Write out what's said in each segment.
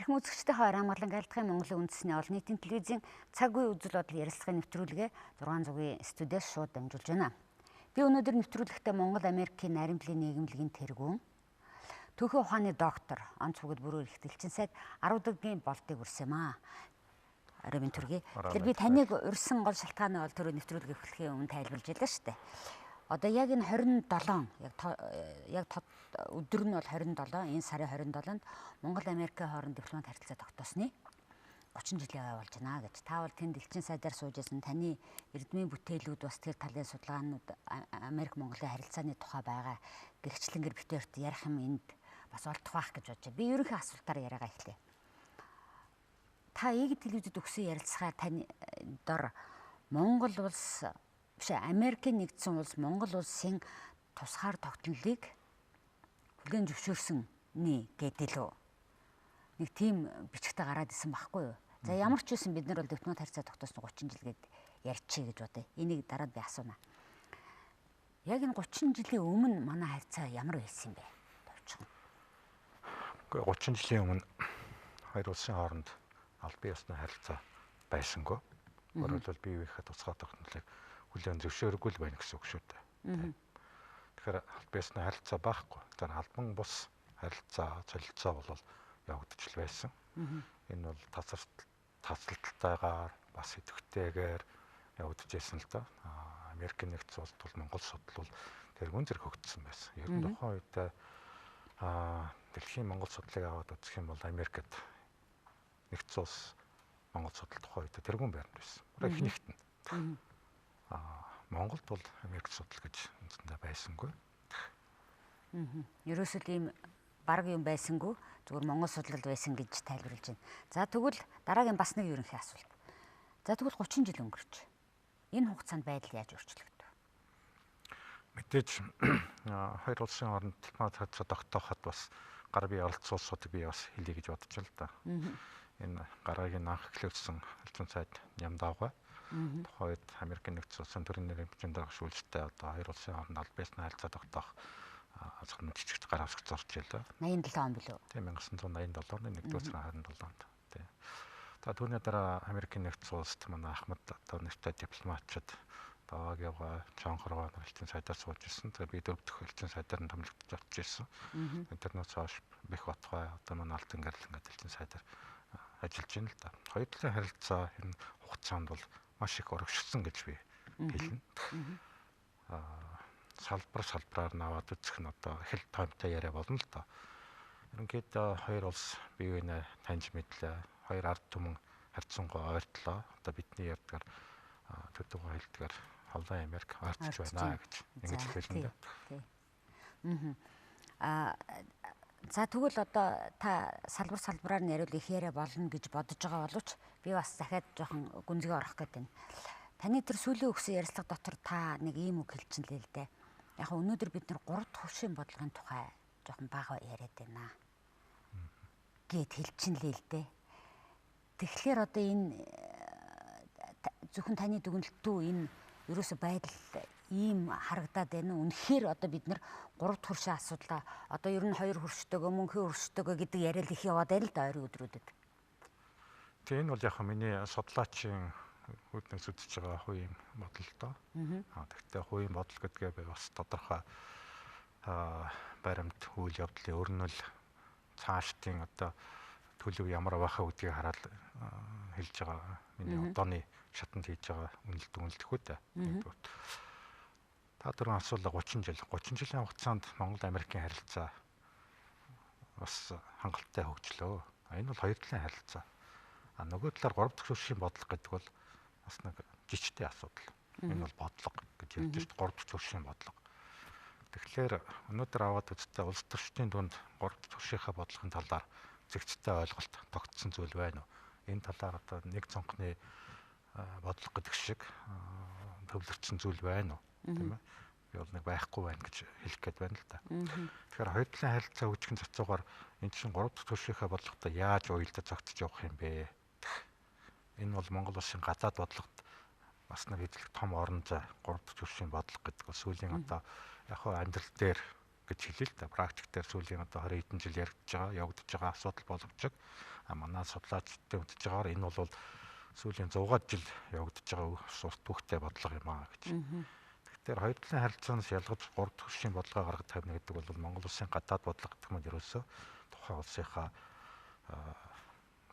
Эрхэм үзэгчдийн хоёр амгалан айлтгын Монголын үндэсний олон нийтийн телевизийн цаг үе үзэл бодол ярилцлагын нэвтрүүлгээ 600-ийн студиэс шууд дамжуулж байна. Би өнөөдөр нэвтрүүлэгтээ Монгол Америкийн наримтлын нийгэмлэгийн тэргүүн Төхөө ухааны доктор, онц бүгд бүрөө эрхт элчин сайд Аруудаггийн болдыг үрсэн юм аа. Орой минь төргий. Тэгэхээр би таныг урьсан гол шалтгааны бол түрүү нэвтрүүлэг эхлэхийн өмнө тайлбарлаж байлаа шүү дээ. Одоо яг энэ 27 яг өдөр нь бол 27 энэ сарын 27-нд Монгол Америкийн хооронд дипломат харилцаа тогтоосны 30 жилийн ай болж байна гэж. Та бол тэнд элчин сайдаар сууж байсан, таны эрдмийн бүтээлүүд бас тэр талын судалгаанууд Америк Монголын харилцааны тухай байгаа гэгчлэнгээр битээрт ярих юм энд бас олдох байх гэж бодож. Би ерөнхий асуултаар яриагаа эхлэе. Та ийг телевизэд өгсөн ярилцлагаар таны дор Монгол улс биш Америкийн нэгдсэн улс Монгол улсын тусгаар тогтнолыг хүлээн зөвшөөрсөн нэ гэдэг лөө. Нэг тийм бичгтээ гараад исэн байхгүй юу? За ямар ч байсан бид нар бол дипломат харьцаа тогтоосон 30 жил гээд ярьчих гэж бодъё. Энийг дараа нь би асууна. Яг энэ 30 жилийн өмнө манай харьцаа ямар байсан юм бэ? Товчхон. Үгүй 30 жилийн өмнө хоёр улсын хооронд албан ёсны харилцаа байсангүй. Өөрөөр хэлбэл бие биенийхээ тусгаар тогтнолыг хүлээн зөвшөөрөгүй л байна гэсэн үг шүү дээ. Тэгэхээр албан ёсны харилцаа байхгүй. За албан бус харилцаа, солилцоо бол явагдаж л байсан. Энэ бол тасралтайгаар бас идэвхтэйгээр явагдаж байсан л доо. Америкийн нэгдсэн улс бол Монгол судлал бол тэргүүн зэрэг хөгжсөн байсан. Ер нь тухайн үед дэлхийн Монгол судлалыг аваад үзэх юм бол Америкт нэгдсэн улс Монгол судлал тухайн үед тэргүүн байранд байсан. Эхнийхт нь. Монголд бол Америк судлал гэж үндсэндээ байсангүй. Ерөөсөө л ийм баг юм байсангүй, зүгээр Монгол судлал байсан гэж тайлбарлаж байна. За тэгвэл дараагийн бас нэг ерөнхий асуулт. За тэгвэл 30 жил өнгөрч. Энэ хугацаанд байдал яаж өөрчлөгдөв? Мэдээж хоёр улсын хооронд дипломат харилцаа тогтооход бас гар бие оролцсон улсуудыг би бас хэлье гэж бодож л да. Энэ гарааг анх эхлүүлсэн элчин сайд Нямдаавга. Тухайн үед Америкийн нэгдсэн улсын төрийн нэрмжийн дарга шүүлжтэй одоо хоёр улсын хооронд албан ёсны харилцаа тогтоох санал жижигт гар авсгаж орж илээ. 87 он билүү? Тийм 1987 оны 1-р сарын 27-нд. Тийм. За түүний дараа Америкийн нэгдсэн улсад манай Ахмад одоо нэртэй дипломатчид Даваагяга, Чонхоргоо элчин сайдаар сууж ирсэн. Тэгээ би дөрөв дэх элчин сайдаар нь томилогдож очиж ирсэн. Тэрнээс хойш Бэх Батгай одоо манай Алтан гэрэл ингээд элчин сайдаар ажиллаж байна л да. Хоёр талын харилцаа энэ хугацаанд бол маш их урагшилсан гэж би хэлнэ. Салбар салбараар нь аваад үзэх нь одоо их л тоомтой яриа болно л доо. Ерөнхийдөө хоёр улс бие биенээ таньж мэдлээ. Хоёр ард түмэн харьцангуй ойртлоо. Одоо бидний ярьдгаар төдийгөө хэлдгээр Холлон Америк ойртож байна гэж ингэж хэлнэ. За тэгвэл одоо та салбар салбараар нь яриул их яриа болно гэж бодож байгаа боловч би бас дахиад жоохон гүнзгий орох гээд байна. Таны тэр сүүлийн өгсөн ярилцлага дотор та нэг ийм үг хэлчихлээ л дээ. Яг өнөөдөр бид нар 3 дахь хувшийн бодлогын тухай жоохон бага яриад байна гэд хэлчихлээ л дээ. Тэгэхээр одоо энэ зөвхөн таны дүгнэлт үү, энэ ерөөсө байдал ийм харагдаад байна уу? Үнэхээр одоо бид нар 3 дахь хөршийн асуудлаа одоо ер нь 2 хөрштэйгөө мөнхийн хөрштэйгөө гэдэг яриа л их яваад байна л да ойрын өдрүүдэд. Тэгээ энэ бол яг миний судлаачийн үүднээс үзэж байгаа хувийн бодол л доо. Тэгэхдээ хувийн бодол гэдгээ би бас тодорхой баримт үйл явдлын өрнөл цаашдын одоо төлөв ямар байх вэ гэдгийг хараад хэлж байгаа. Миний одооны шатанд хийж байгаа үнэлт үнэлдэхүү дээ. Та түрүүн асуулаа 30 жил. 30 жилийн хугацаанд Монгол Америкийн харилцаа бас хангалттай хөгжлөө. Энэ бол хоёр талын харилцаа. Нөгөө талаар 3 дахь хөршийн бодлого гэдэг бол бас нэг жижигтэй асуудал. Энэ бол бодлого гэж ярьж шүү дээ. 3 дахь хөршийн бодлого. Тэгэхээр өнөөдөр аваад үзтээ улс төрчдийн дунд 3 дахь хөршийнхээ бодлогын талаар зэгцтэй ойлголт тогтсон зүйл байна уу? Энэ талаар одоо нэг цонхны бодлого гэдэг шиг төвлөрсөн зүйл байна уу? Тийм ээ. Би бол нэг байхгүй байна гэж хэлэх гээд байна л да. Тэгэхээр хоёр талын харилцаа хөгжихийн зохицоогоор энэ чинь 3 дахь хөршийнхээ бодлоготой яаж уялдаж зохицож явах юм бэ? Энэ бол Монгол улсын гадаад бодлогод бас нэг хэзлэг том орон зай 3 дахь хөршийн бодлого гэдэг бол сүүлийн одоо яг хөө амьдрал дээр гэж хэлээ л да. Практик дээр сүүлийн одоо 20 хэдэн жил яригдж байгаа, явагдаж байгаа асуудал боловч Манай судлаачдын үзэж байгаагаар энэ бол сүүлийн 100 жил явагдаж байгаа урт түүхтэй бодлого юм аа гэж. Тэгэхээр хоёр талын харилцаанаас ялгаж гурав дахь хөршийн бодлогоо гаргаж тавина гэдэг бол Монгол улсын гадаад бодлого гэдэг нь ерөөсөө тухайн улсынхаа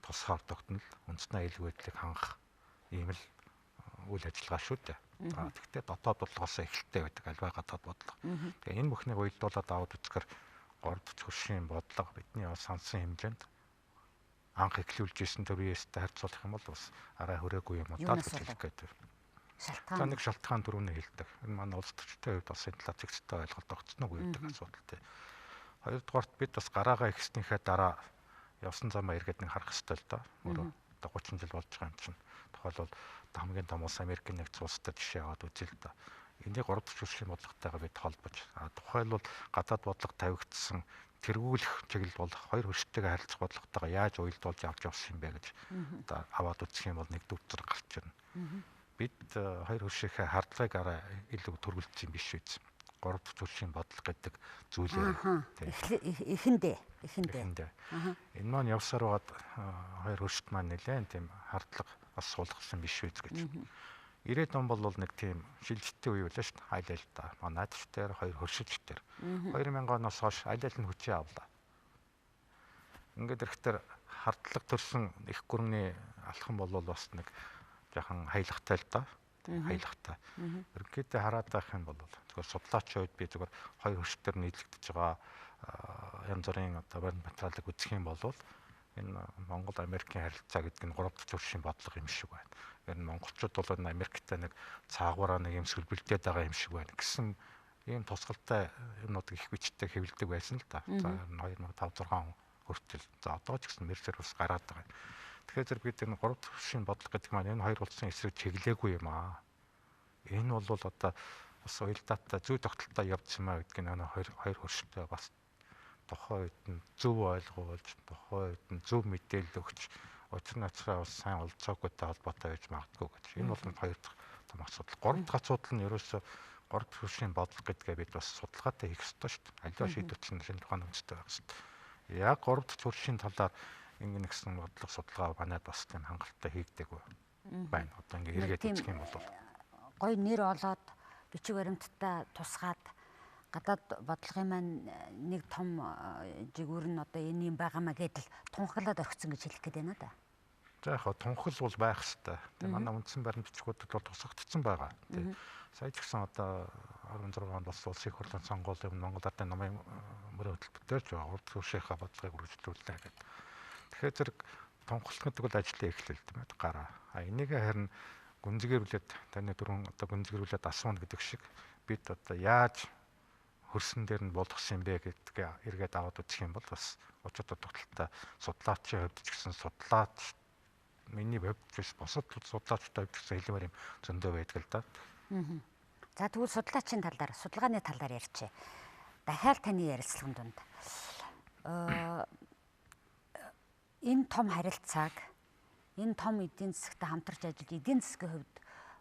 тусгаар тогтнол, үндэсний аюулгүй байдлыг хангах ийм л үйл ажиллагаа шүү дээ. Тэгэхдээ дотоод бодлогоос эхэлтэй байдаг альва гадаад бодлого. Тэгээ энэ бүхнийг уялдуулаад аваад үзэхээр гурав дахь хөршийн бодлого бидний сансан хэмжээнд анх эхлүүлж исэн тэр үеэстэй харьцуулах юм бол бас арай хүрээгүй юм уу даа гэж хэлэх гээд байна. Шалтгаан. За нэг шалтгаан түрүүний хэлдэг. Энэ манай улс төрчтэй хувьд бас энэ талаар зэгцтэй ойлголт огцсон уу гэдэг асуудал тий. Хоёрдугаарт бид бас гараагаа ихснийхээ дараа явсан замаа эргээд нэг харах хэрэгтэй л доо. Өөрөө одоо 30 жил болж байгаа юм чинь. Тухайлбал хамгийн том улс Америкийн нэгдсэн улстай жишээ аваад үзье л доо. Энийг 3 дахь хөршийн бодлоготойгоо бид холбож, тухайлбал гадаад бодлого тавигдсан тэргүүлэх чиглэл болох хоёр хөрштэйгээ харилцах бодлоготойгоо яаж уялдуулж авч явсан юм бэ гэж одоо аваад үзэх юм бол нэг дүр зураг гарч ирнэ. Бид хоёр хөршийнхээ хардлагыг арай илүү төрүүлсэн юм биш үү? 3 дахь хөршийн бодлого гэдэг зүйлээр эхэндээ. Энэ маань явсаар байгаад хоёр хөршид маань нэлээд тийм хардлага бас суулгасан биш үү гэж. 90-ад он бол нэг тийм шилжилтийн үе байлаа шүү дээ. Аль аль та. Манайд ч дээр хоёр хөршиж дээр. 2000 оноос хойш аль аль нь хүчээ авлаа. Ингээд ирэхдээ хардлага төрсөн их гүрний алхам бол бас нэг жаахан хаялгатай л доо. Хаялгатай. Ерөнхийдөө хараад байх юм бол зүгээр судлаачийн хувьд би зүгээр хоёр хөршдөр нийлэгдэж байгаа янз бүрийн одоо баримт материалыг үзэх юм бол энэ Монгол Америкийн харилцаа гэдэг нь 3 дахь хөршийн бодлого юм шиг байна. Энэ монголчууд бол энэ Америктай нэг цаагаараа нэг юм сэлбэлдээд байгаа юм шиг байна гэсэн ийм тусгалтай юмнуудыг их бичдэг хэвлэдэг байсан л да. За 2005 6 он хүртэл. За одоо ч гэсэн мэрсэр бас гараад байгаа юм. Тэгэхээр зэрэг бид энэ 3 дахь хөршийн бодлого гэдэг маань энэ хоёр улсын эсрэг чиглээгүй юм аа. Энэ бол одоо бас уялдаатай зүй тогтолтой явдсан юм аа гэдг нь энэ хоёр хөрштэй бас тухайн үед нь зөв ойлгуулж, тухайн үед нь зөв мэдээлэл өгч, учир нь ачраа бас сайн олзоогүйтэй холбоотой байж магадгүй гэж. Энэ бол хоёр дахь том асуудал. Гурав дахь асуудал нь ерөөсөө гурав дахь хөршийн бодлого гэдгээ бид бас судалгаатай хийх ёстой шүү дээ. Аливаа шийдвэр чинь шинэ тухайн үндэстэй байх ёстой. Яг гурав дахь хөршийн талаар ингэн нэгсэн бодлого судалгаа манайд бас тийм хангалттай хийгдээгүй байна. Одоо ингээ эргээд үзэх юм бол гоё нэр олоод бичиг баримттай тусгаад гадаад бодлогын маань нэг том жигүүр нь одоо энэ юм байгаамаа гэдэл тунхаглаад орхисон гэж хэлэх гээд байна да. За яг тунхал бол байх хэвээр. Тэгээ манай үндсэн баримт бичгүүдэд бол тусгагдсан байгаа. Тэг. Сая ч гэсэн одоо 16 онд бас улсын их хурлын сонгуулийн өмнө Монгол Ардын намын мөрийн хөтөлбөр ч байгаа. Урд хөршийнхаа бодлогыг үргэлжлүүлнэ гэдэг. Тэгэхээр зэрэг тунхаглах гэдэг бол ажлын эхлэл тийм ээ гараа. А энийг харин гүнзгийрүүлээд таны дөрвөн одоо гүнзгийрүүлээд асууна гэдэг шиг бид одоо яаж хөрсөн дээр нь болгосон юм бэ гэдгээ эргээд аваад үзэх юм бол бас учир дутагдaltaй судлаачийн хувьд ч гэсэн судлаач миний хувьд ч бусад судлаачдын хувьд ч гэсэн хэлмээр юм зөндөө байдаг л да. За тэгвэл судлаачийн талаар, судалгааны талаар ярьчих. Дахиад таны ярилцлагын дунд энэ том харилцааг энэ том эдийн засагтай хамтарч ажиллаж эдийн засгийн хувьд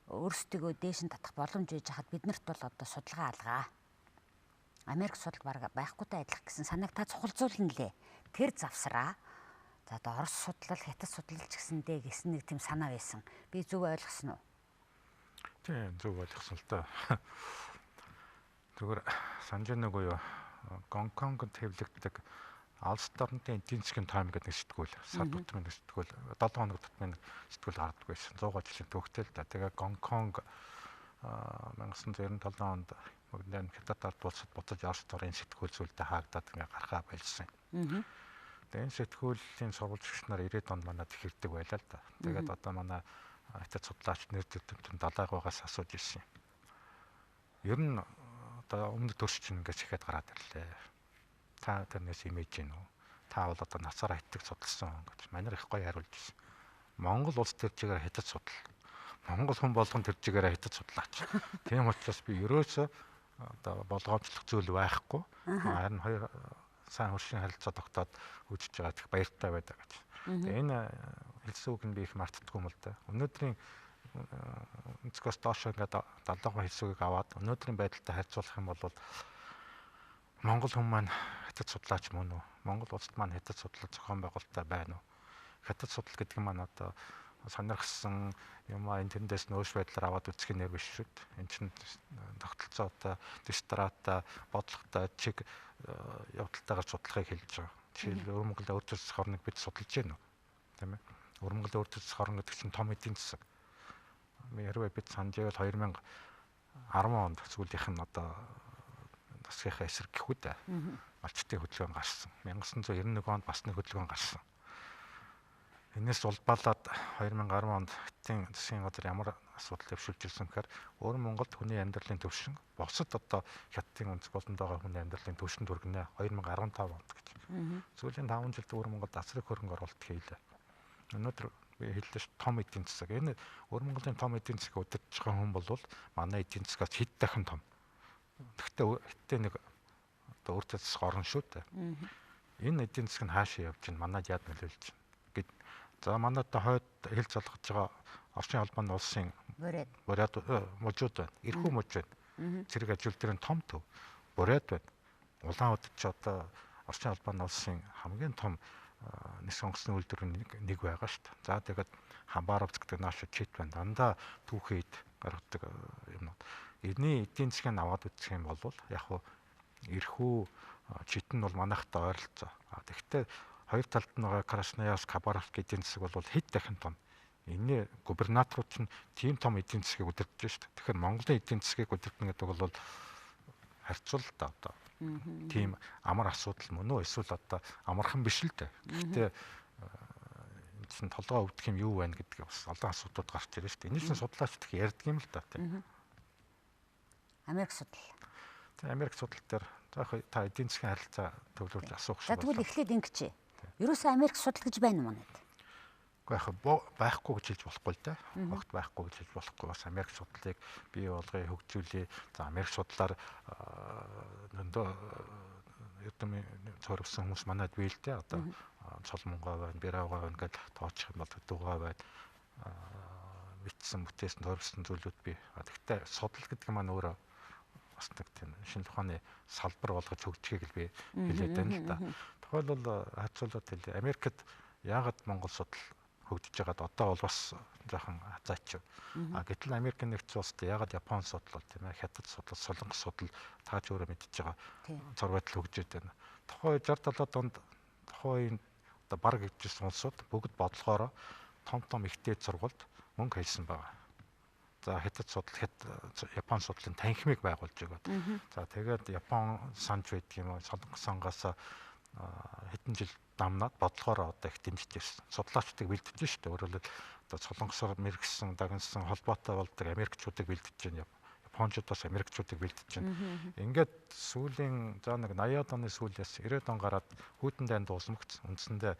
өөрсдийгөө дээш нь татах боломж байж хахад биднэрт бол одоо судалгаа алгаа. Америк судал бараг байхгүйтэй адилх гэсэн санааг та цухалзуулна лээ. Тэр завсраа. За одоо Орос судлал, Хятад судлал ч гэсэндээ гэсэн нэг тийм санаа байсан. Би зөв ойлгосон уу? Тийм, зөв ойлгосон л доо. Зүгээр санаж нэг юу Гонконгод хэвлэгддэг Алс дорнотын эдийн засгийн тайм гэдэг нэг сэтгүүл, сар тутмын нэг сэтгүүл, 7 хоног тутмын сэтгүүл гаргадаг байсан. 100 жилийн түүхтэй л да. Тэгээ Гонконг 1997 онд бүгдээ Хятад ард улсад буцаж Орос дорны сэтгүүл зүйлдээ хаагдаад ингээ гарахаа болсон. Тэгээ энэ сэтгүүлийн сурвалжлагч нар 90-ад онд манад их ирдэг байлаа л да. Тэгээд одоо манай хятад судлаач нэр дэвтэмтэн далайгаагаас асууж ирсэн юм. Ер нь одоо өмнөд төрш чинь ингээ сэхэд гараад ирлээ. Та тэрнээс имэж гин үү? Та бол одоо насаараа хятад судалсан хүн гэж манайр их гоё хариулж ирсэн. Монгол улс тэр чигээр хятад судал. Монгол хүн болгон тэр чигээр хятад судлаач. Тийм учраас би ерөөсөө одоо болгоомжлох зүйл байхгүй. Харин хоёр сайн хөршийн харилцаа тогтоод хөгжиж байгаа их баяртай байдаг гэж. Тэгээ энэ хэлсэн үг нь би их мартдаггүй юм л да. Өнөөдрийн өнцгөөс доош ингээд 70% хэлсэн үгийг аваад өнөөдрийн байдалтай харьцуулах юм бол Монгол хүн маань хятад судлаач мөн үү? Монгол улсад маань хятад судлал зохион байгуулалттай байна уу? Хятад судал гэдэг нь маань одоо сонирхсан юм а энэ тэндээс нөөш байдлаар аваад үзэх нэр биш шүү дээ. Энд чинь тогтолцоотой, дистрата, бодлоготой, чиг явдалтайгаар судлахыг хэлж байгаа. Жишээлбэл Өвөр Монголын өр засах орныг бид судалж байна уу? Тийм ээ. Өвөр Монголын өр засах орн гэдэг чинь том эдийн засаг. Хэрвээ бид санаж байвал 2010 онд сүүлийнх нь одоо засгийнхаа эсрэг гэхүү дээ. Малчдын хөдөлгөөн гарсан. 1991 онд бас нэг хөдөлгөөн гарсан. Энээс улбаалаад 2010 онд хятадын засгийн газар ямар асуудал дэвшүүлж ирсэн гэхээр Өвөр Монголд хүний амьдралын түвшин бусад одоо хятадын өнцөг болонд байгаа хүний амьдралын түвшинд хүргэнэ 2015 онд гэж. Сүүлийн 5 жилд Өвөр Монголд асар их хөрөнгө оруулалт хийлээ. Өнөөдөр би хэллээ ш том эдийн засаг. Энэ Өвөр Монголын том эдийн засгийг удирдах байгаа хүн бол манай эдийн засгаас хэд дахин том. Тэгэхдээ хятадын нэг одоо өр засаг орн шүү дээ. Энэ эдийн засаг нь хаашаа явж байна? Манайд яад нөлөөлж байна гэд. За манайд хойд хэл залгаж байгаа орчин холбооны улсын Бурят мужууд байна. Эрхүү муж байна. Цэрэг ажил дээр нь том төв. Бурят байна. Улаанбаатар ч одоо орчин холбооны улсын хамгийн том нисэх онгоцны үйлдвэр нэг байгаа шүү дээ. За тэгээд Хамбаровц гэдэг нааша чит байна. Дандаа түүхэн эд гаргадаг юмнууд. Эдний эдийн засгийг аваад үзэх юм бол яг хуу эрхүү чит нь бол манайхтай ойролцоо. Тэгэхдээ хоёр талд нь байгаа Красноярск, Хабаровск эдийн засаг бол хэд дахин том. Энэний губернаторууд нь тийм том эдийн засгийг удирдах шүү дээ. Тэгэхээр Монголын эдийн засгийг удирдна гэдэг бол харьцуулалт одоо тийм амар асуудал мөн үү? Эсвэл одоо амархан биш л дээ. Гэхдээ энэ чинь толгой өвдөх юм юу байна гэдгийг бас олон асуудлууд гарч ирнэ шүү дээ. Энийг чинь судлаач их ярьдаг юм л да тийм. Америк судал. Тийм Америк судал дээр за та эдийн засгийн харилцаа төвлөрж асуух шиг. За тэгвэл эхлээд ингэж. Ерөөсөө Америк судал гэж байна уу манайд? Үгүй яг байхгүй гэж хэлж болохгүй л дээ. Огт байхгүй гэж хэлж болохгүй. Бас Америк судлалыг бий болгоё, хөгжүүлье. За Америк судлаар нөндөө эрдэм цорвсон хүмүүс манайд бий л дээ. Одоо Цолмонгой байна, Бираугай байна гэж тооцох юм бол Төдөгой байна. Бичсэн, бүтээсэн, цорвсон зүйлүүд бий. Тэгэхдээ судал гэдэг маань өөрөө бас нэг тийм шинжлэх ухааны салбар болгож хөгжихийг л би хэлээд байна л да. Тухайлбал хацуулаад хэлье. Америкт яагаад Монгол судал хөгжиж байгаад одоо бол бас жоохон хазаач. А гэтэл Америк нэгдсэн улсад яагаад Япон судал тийм ээ, Хятад судал, Солонгос судал та ч өөрөө мэдчихэж байгаа цор байдал хөгжиж байна. Тухайн 60 70-аад онд тухайн үеийн одоо баг гэжсэн улсууд бүгд бодлогоороо том том ихтэй сургуульд мөнгө хайсан байгаа. За Хятад судал, Япон судлалын танхимыг байгуулж өгөөд. За тэгээд Япон санж байдаг юм уу, Солонгос сангаас хэдэн жил дамнаад бодлогоороо одоо их дэмжиж ирсэн. Судлаачдыг бэлдэж шүү дээ. Өөрөөр хэлбэл одоо Солонгосоор мэрэгсэн, дагнсан холбоотой болдог Америкчуудыг бэлдэж байна. Япончууд бас Америкчуудыг бэлдэж байна. Ингээд сүүлийн за нэг 80-аад оны сүүлээс 90-ад он гараад хүйтэн дайн дуусмагц үндсэндээ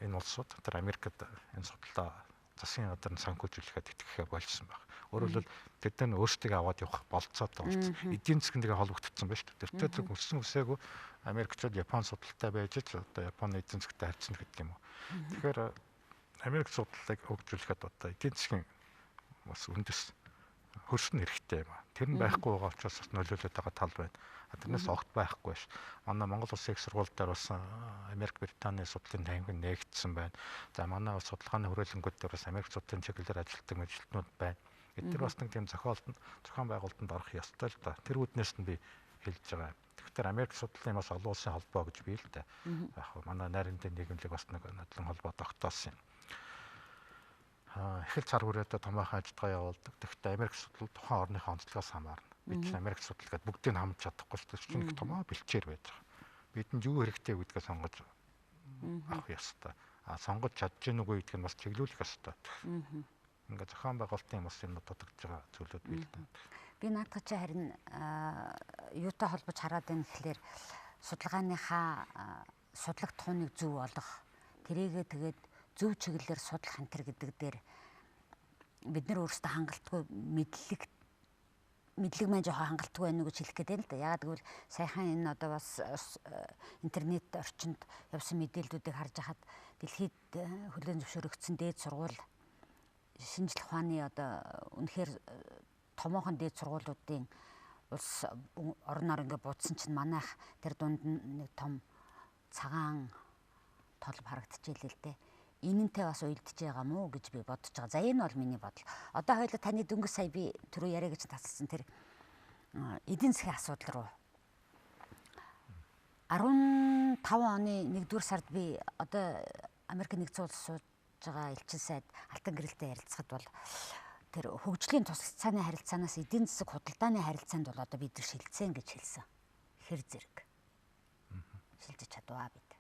энэ улсууд тэр Америкт энэ судлаа засгийн газар нь санхүүжүүлэхэд итгэхээ болсон баг. Өөрөөр хэлбэл тэд нар өөрсдөө аваад явах болцоотой болсон. Эдийн засгийн тэгээ холбогдсон байна шүү дээ. Тэр тэр өссөн өсөөгүй Америкчууд Япон судалтай байж ч одоо Японы эдийн засгтай харьцна гэдэг юм уу. Тэгэхээр Америк судлалыг хөгжүүлэхэд одоо эдийн засгийн бас үндэс хөрсөн хэрэгтэй юм а. Тэр нь байхгүй байгаа учраас бас нөлөөлөд байгаа тал байна. Тэрнээс огт байхгүй ш. Манай Монгол Улсын их сургууль дээр бас Америк, Британий судлалын танхим нээгдсэн байна. За манай бас судалгааны хүрээлэнгүүд дээр бас Америк судлалын чиглэлээр ажилладаг мэргэжилтнүүд байна. Эдгээр бас нэг тийм зохиолтод зохион байгуулалтанд орох ёстой л да. Тэр үүднээс нь би хэлж байгаа юм. Тэгэхээр Америк судлалын бас олон улсын холбоо гэж бий л да. Яг манай найрамдын нийгэмлэг бас нэг нодлон холбоо тогтоосон юм. Их л цар хүрээдээ томоохон ажиллагаа явуулдаг. Тэгэхдээ Америк судлал тухайн орныхоо онцлогоос хамаарна. Бид чинь Америк судлал гэдээ бүгдийг нь хамж чадахгүй шүү дээ. Тэр чинь их томоо бэлчээр байж байгаа. Бидэнд юу хэрэгтэй гэдгээ сонгож авах ёстой. А сонгож чадж гэнэ үгүй гэдг нь бас чиглүүлэх ёстой. Ингээ зохион байгуулалтын бас юм дутагдж байгаа зүйлүүд бий л дээ. Би наадах чи харин юутай холбож хараад байна гэхлээр судалгааныхаа судлах тууныг зөв олох, тэрийгээ тэгээд зөв чиглэлээр судлах энэ төр гэдэг дээр бид нар өөрсдөө хангалтгүй мэдлэг маань жоохон хангалтгүй байна уу гэж хэлэх гээд байна л да. Яагаад гэвэл саяхан энэ одоо бас интернет орчинд явсан мэдээллүүдийг харж хахад дэлхийд хүлээн зөвшөөрөгдсөн дээд сургууль шинжлэх ухааны одоо үнэхээр томоохон дээд сургуулиудын улс орноор ингээ будсан чинь манайх тэр дунд нэг том цагаан толб харагдчихээлээ л дээ. Энэнтэй бас уялдж байгаа мó гэж би бодож байгаа. За энэ бол миний бодол. Одоо хоёлаа таны дөнгөж сая би түрүү яриа гэж тасалсан тэр эдийн засгийн асуудал руу 15 оны 1-р сард би одоо Америк нэгдсэн улс сууж байгаа элчин сайд Алтан гэрэлтэй ярилцахад бол тэр хөгжлийн тусалцааны харилцаанаас эдийн засаг худалдааны харилцаанд бол одоо бид нар шилжсэн гэж хэлсэн. Хэр зэрэг шилжиж чадваа бид.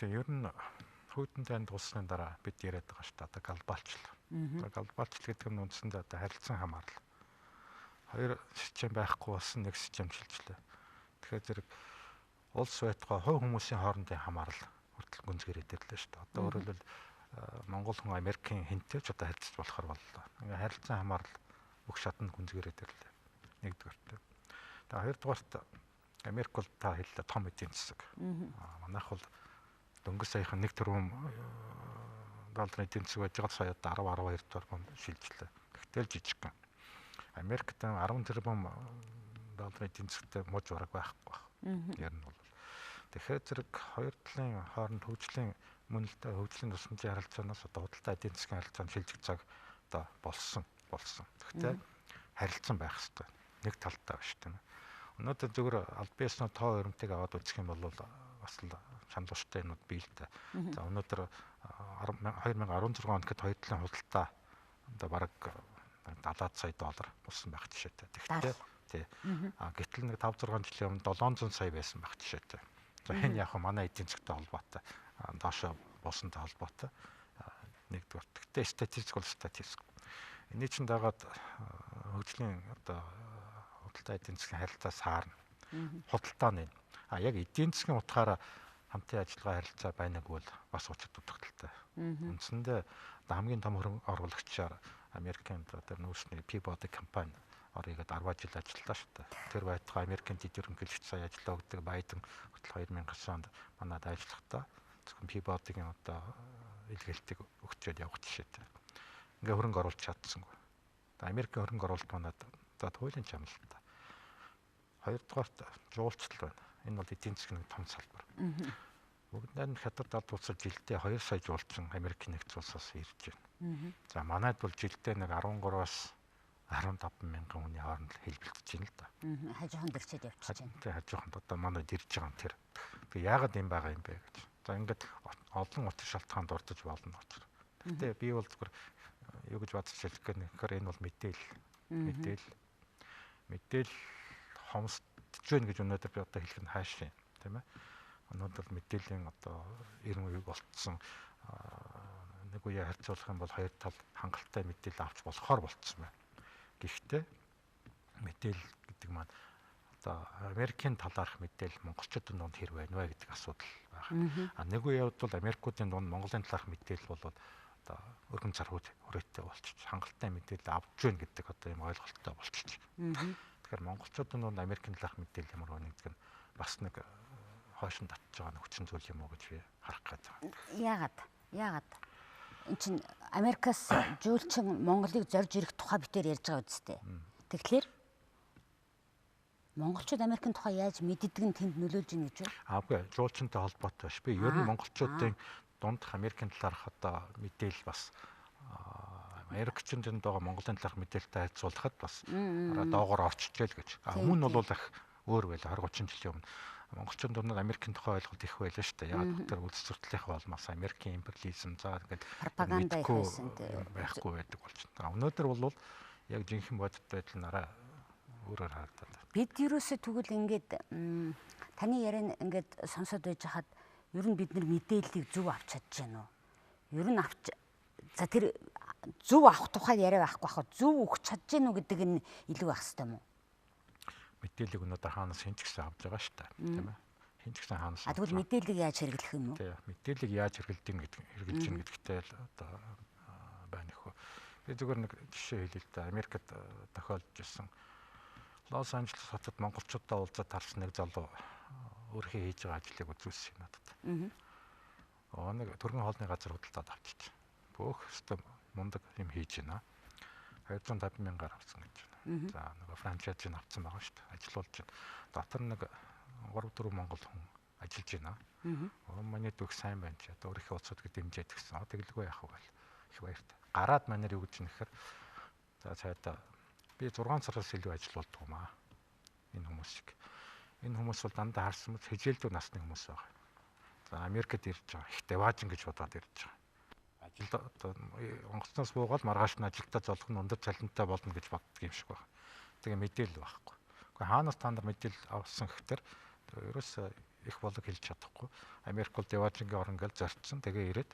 Тэгээ ер нь хүйтэн танд тулсны дараа бид яриад байгаа шүү дээ. Одоо глобалчлал. Глобалчлал гэдэг нь үндсэндээ одоо харилцан хамаарал. Хоёр систем байхгүй болсон нэг систем шилжлээ. Тэгэхээр зэрэг улс байтугай хувь хүмүүсийн хоорондын хамаарал хүртэл гүнзгийрээд ирлээ шүү дээ. Одоо өөрөөр хэлбэл Монгол хүн Америкийн хэнтэй ч одоо харилцаж болохоор боллоо. Ингээ харилцан хамаарал бүх шатанд гүнзгийрээд ирлээ. Нэгдүгээрт. Тэгээ хоёрдугаарт Америк бол та хэллээ том эдийн засаг. Манайх бол дөнгөж саяхан 1 тэрбум долларын эдийн засаг байж байгаа сая одоо 10 12 тэрбум шилжлээ. Тэгтэл жижигхэн. Америкт 10 тэрбум долларын эдийн засагтай муж ураг байхгүй байх. Ер нь бол. Тэгэхээр зэрэг хоёр талын хооронд хөгжлийн мөн л дээ хөгжлийн тусламжийн харилцаанаас одоо худалдаа эдийн засгийн харилцаанд шилжих цаг одоо болсон. Тэгэхдээ харилцан байх хэрэгтэй. Нэг талтай биш тийм ээ. Өнөөдөр зөвхөн аль биесны тоо өрөмтийг аваад үзэх юм бол бас л чанартай юмнууд бий л дээ. За өнөөдөр 2016 онд гэхэд хоёр талын худалдаа одоо бараг 70 сая доллар болсон байх жишээтэй. Тэгэхдээ тий. А гэтэл нэг 5 6 жилийн өмнө 700 сая байсан байх жишээтэй. За энэ яг манай эдийн засгтай холбоотой, доошо босонтой холбоотой нэгдүгээр. Гэхдээ статистик бол статистик. Эний чинь дагаад хөгжлийн одоо худалдаа эдийн засгийн харилцаа саарна. Худалдаа нэ. А яг эдийн засгийн утгаараа хамтын ажиллагаа харилцаа байнаг бол бас учир дутагдaltaй. Үндсэндээ хамгийн том хөрөнгө оруулагчаар Америкийн одоо нүүрсний Peabody компани орыгод 10 жил ажиллалаа шүү дээ. Тэр байтугай Америкийн дэд ерөнхийлөгч сая ажиллаа өгдөг Байден хүртэл 2009 онд манад ажиллахдаа зөвхөн Peabody-гийн одоо илгээлтийг өгчөөд явах жишээтэй. Ингээ хөрөнгө оруулж чадсангүй. Америкийн хөрөнгө оруулалт манад за туйлын чамлалтай. Хоёрдугаарт жуулчлал байна. Энэ бол эдийн засгийн нэг том салбар. Бүгд найрамд хятад алд улсад жилдээ 2 сая жуулчин Америкийн нэгдсэн улсаас ирж байна. За манайд бол жилдээ нэг 13-аас 15 мянган хүний хооронд хэлбэлцэж байна л да. Хажуухан дэрчээд явчихж байна. Тий, хажууханд одоо манайд ирж байгаа юм тэр. Тэгээ яагаад юм байгаа юм бэ гэж. За ингээд олон учир шалтгаан дурдж болно учир. Гэхдээ би бол зөвхөн юу гэж бодож хэлэх гэх нэхэр энэ бол мэдээлэл. Мэдээлэл хомсдож байна гэж өнөөдөр би одоо хэлэх нь хааш юм, тийм ээ. Өнөөдөр мэдээллийн одоо 90 үеиг болцсон нэг үеэ харьцуулах юм бол хоёр тал хангалттай мэдээлэл авч болохоор болцсон байна. Гэхдээ мэдээлэл гэдэг маань одоо Америкийн талаарх мэдээлэл монголчуудын дунд хэр байна вэ гэдэг асуудал байна. А нэг үе явдал Америкуудын дунд Монголын талаарх мэдээлэл бол одоо өргөн цар хүрээтэй болчих, хангалттай мэдээлэл авч байна гэдэг одоо юм ойлголттой болчих. Тэгэхээр монголчуудын дунд Америкийн талаарх мэдээлэл ямар байна гэдэг нь бас нэг хойш нь татж байгаа хүчин зүйл юм уу гэж би харах гээд байна. Яагаад? Эн чинь Америкаас жуулчин Монголыг зорж ирэх тухай битээр ярьж байгаа үсттэй. Тэгэхээр монголчууд Америкийн тухай яаж мэддэг нь тэнд нөлөөлж ийн гэж үү? Аагүй, жуулчинтай холбоотой биш. Би ер нь монголчуудын дундх Америкийн талаарх одоо мэдээлэл бас Америкчуудын байгаа Монголын талаарх мэдээлэлтэй харьцуулахад бас доогоор орчижээ л гэж. Өмнө нь бол их өөр байл 20 30 жилийн өмнө. Монголчуудын дунд Америкийн тухай ойлголт их байлаа шүү дээ. Яг тэр улс төртлийнх болмоос Америкийн империализм за ингээд пропаганда их байсан байхгүй байдаг болчихно. Өнөөдөр бол яг жинхэнэ бодит байдал нь арай өөрөөр харагдаад байна. Бид ерөөсөө тэгвэл ингээд таны яриан ингээд сонсоод байж хахад ер нь бид нар мэдээллийг зөв авч чадж байна уу? Ер нь авч за тэр зөв авах тухай яриа байхгүй хаа зөв өгч чадж гэнэ үү гэдэг нь илүү байх хэрэгтэй юм уу? Мэдээллийг өнөөдөр хаанаас хэн ч гэсэн авч байгаа шүү дээ, тийм ээ. Хэн ч гэсэн хаанаас. А тэгвэл мэдээллийг яаж хэрэглэх юм уу? Тийм, мэдээллийг яаж хэрэглэдэг гэдэг хэрэглэж гин гэдэгтэй л одоо байна хөө. Би зүгээр нэг жишээ хэлье л да. Америкт тохиолдож ирсэн. Лос Анжелес хотод монголчуудаа уулзаад тарсан нэг залуу өөрийнхөө хийж байгаа ажлыг үзүүлсэн юм надад. Нэг түргэн хоолны газар худалдаад авчиж. Бүх өстө мундаг юм хийж байна. 250 мянгаар авсан гэж байна. За нөгөө франчайзыг авсан байгаа шүү дээ. Ажиллуулж байна. Дотор нэг 3 4 монгол хүн ажиллаж байна. Манай дүүх сайн байна чи одоо өөрийнхөө улсуудыг дэмжиж гэсэн. Тэгэлгүй яах вэ гэл их баяртай. Гараад манер юу гэж нэхэр за цайдаа би 6 сараас илүү ажиллаулдаг юм аа. Энэ хүмүүс шиг. Энэ хүмүүс бол дандаа харсан мэт хичээлдүү насны хүмүүс байгаа. За Америкт ирж байгаа. Их даваажин гэж бодоод ирж байгаа. Ажилд одоо онгоцноос буугаад маргааш нь ажилдаа золох нь өндөр цалинтай болно гэж боддог юм шиг байна. Тэгээ мэдээлэл байхгүй. Гэхдээ хаанаас та нар мэдээлэл авсан гэхтэр ерөөсөө их болог хэлж чадахгүй. Америк бол даваажингийн орон гэж зорчсон. Тэгээ ирээд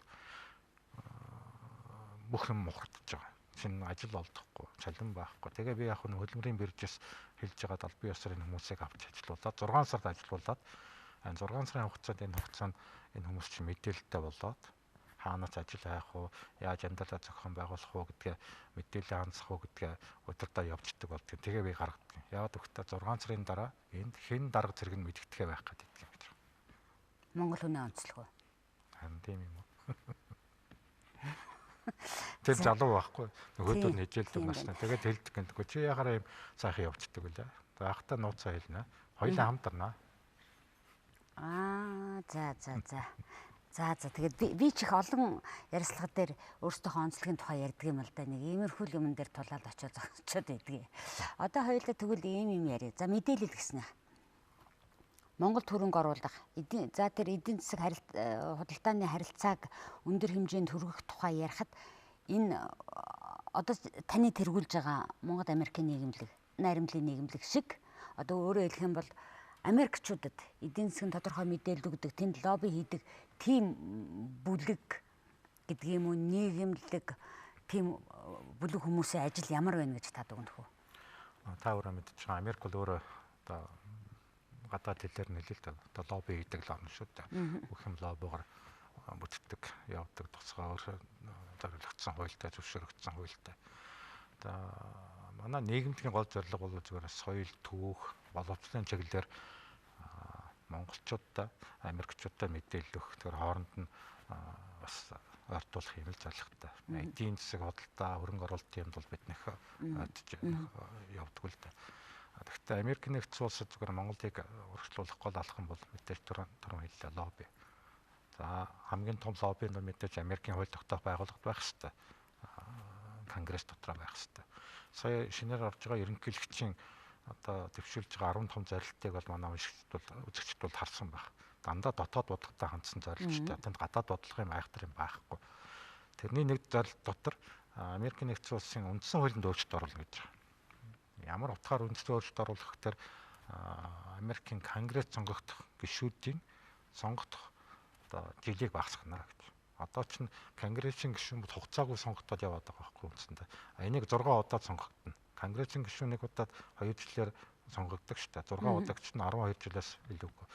бүх юм мухардж байгаа. Шинэ ажил олдохгүй, цалин байхгүй. Тэгээ би яг нь хөдөлмөрийн биржээс хэлж байгаад аль бие ёсоор энэ хүмүүсийг авч ажилуулад 6 сард ажилуулад 6 сарын хугацаанд энэ хугацаанд энэ хүмүүс чинь мэдээлэлтэй болоод хаанаас ажил хайх уу, яаж амьдралаа зохион байгуулах уу гэдгээ мэдээлэл хандсах уу гэдгээ удирдаа явждаг болдго. Тэгээ би гаргадаг. Яагаад гэвэл 6 сарын дараа энд хэн дарга зэрэг нь мэдгэдэхээ байх гэдэг юм гэж. Монгол хүний онцлог уу? Харин тийм юм уу? Тэр залуу байхгүй. Нөгөөдөр нь хичээлдэг насна. Тэгээд хэлдэг гэдэг. Чи яхаараа юм сайхан явцдаг үлээ. Байхдаа нууцаа хэлнэ. Хоёлаа хамтарна. Аа, за за за. За за тэгээд би ч их олон ярилцлага дээр өөрсдийнхөө онцлогийн тухай ярьдаг юм л да. Нэг иймэрхүү юмн дээр тулаад очиод зогсчод байдгийг. Одоо хоёулаа тэгвэл ийм юм яриа. За мэдээлэл гэснэ. Монгол хөрөнгө оруулах, за тэр эдийн засаг худалдааны харилцааг өндөр хэмжээнд хүргэх тухай ярихад энэ одоо таны тэргүүлж байгаа Монгол Америкийн нийгэмлэг, найрамдлын нийгэмлэг шиг одоо өөрөөр хэлэх юм бол Америкчуудад эдийн засгийн тодорхой мэдээлэл өгдөг, тэнд лобби хийдэг тийм бүлэг гэдэг юм уу, нийгэмлэг тийм бүлэг хүмүүсийн ажил ямар байна гэж та дүгнэх үү? Та өөрөө мэдчихэж байгаа. Америк бол өөрөө одоо гадаад хэлээр нь хэлээ л дээ. Одоо лобби хийдэг л орно шүү дээ. Бүх юм лоббиогоор бүтдэг, явдаг, тусгай зориулагдсан хуультай, зөвшөөрөгдсөн хуультай. Одоо манай нийгэмлэгийн гол зорилго бол зүгээр соёл, түүх, боловсролын чиглэлээр монголчуудаа, америкчуудаа мэдээлэл өгөх, тэр хооронд нь бас ойртуулах юм л зорилготой. Эдийн засаг худалдаа, хөрөнгө оруулалтын юмд бол бид нэх явдаг л дээ. Гэхдээ Америк нэгдсэн улсад зүгээр Монголыг урагшлуулах гол алхам бол мэдээж түрүүн хэллээ лобби. За хамгийн том лобби нь мэдээж Америкийн хууль тогтоох байгууллагад байх ёстой. Конгресс дотор байх ёстой. Сая шинээр орж байгаа ерөнхийлөгчийн одоо дэвшүүлж байгаа 15 зорилтыг бол манай уншигчид бол үзэгчид бол харсан байх. Дандаа дотоод бодлоготой хандсан зорилттой. Тэнд гадаад бодлогын айхтар юм байхгүй. Тэрний нэг зорилт дотор Америкийн нэгдсэн улсын үндсэн хуулинд өөрчлөлт оруулна гэж байгаа. Ямар утгаар үндсэн өөрчлөлт оруулах гэхээр Америкийн Конгресс сонгогдох гишүүдийн сонгогдох одоо жилийг багасгана гэж. Одоо ч Конгрессийн гишүүн хугацаагүй сонгогдоод яваад байгаа байхгүй үндсэндээ. Энийг 6 удаад сонгогдно. Конгрессийн гишүүн нэг удаад 2 жилээр сонгогддог шүү дээ. 6 удаагч нь 12 жилээс илүүгүй.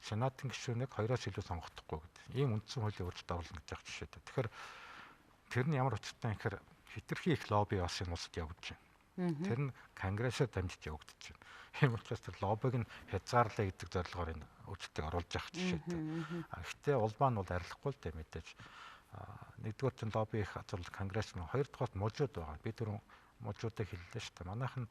Сенатын гишүүнийг 2-оос илүү сонгохдохгүй гэдэг. Ийм үндсэн хуулийн өөрчлөлт оруулна гэж байгаа жишээтэй. Тэгэхээр тэр нь ямар учиртай юм гэхээр хэтэрхий их лобби бас энэ улсад явагдаж байна. Тэр нь конгрессээр дамжиж явагдаж байна. Тийм учраас тэр лоббиг нь хязгаарлая гэдэг зорилгоор энэ өөрчлөлтийг оруулж явах жишээтэй. Гэхдээ улбаа нь бол арилахгүй л дээ мэдээж. Нэгдүгээр чинь лобби их газар конгресс мөн, хоёрдугаарт мужууд байгаа. Би түрүүн мужуудыг хэллээ шүү дээ. Манайх нь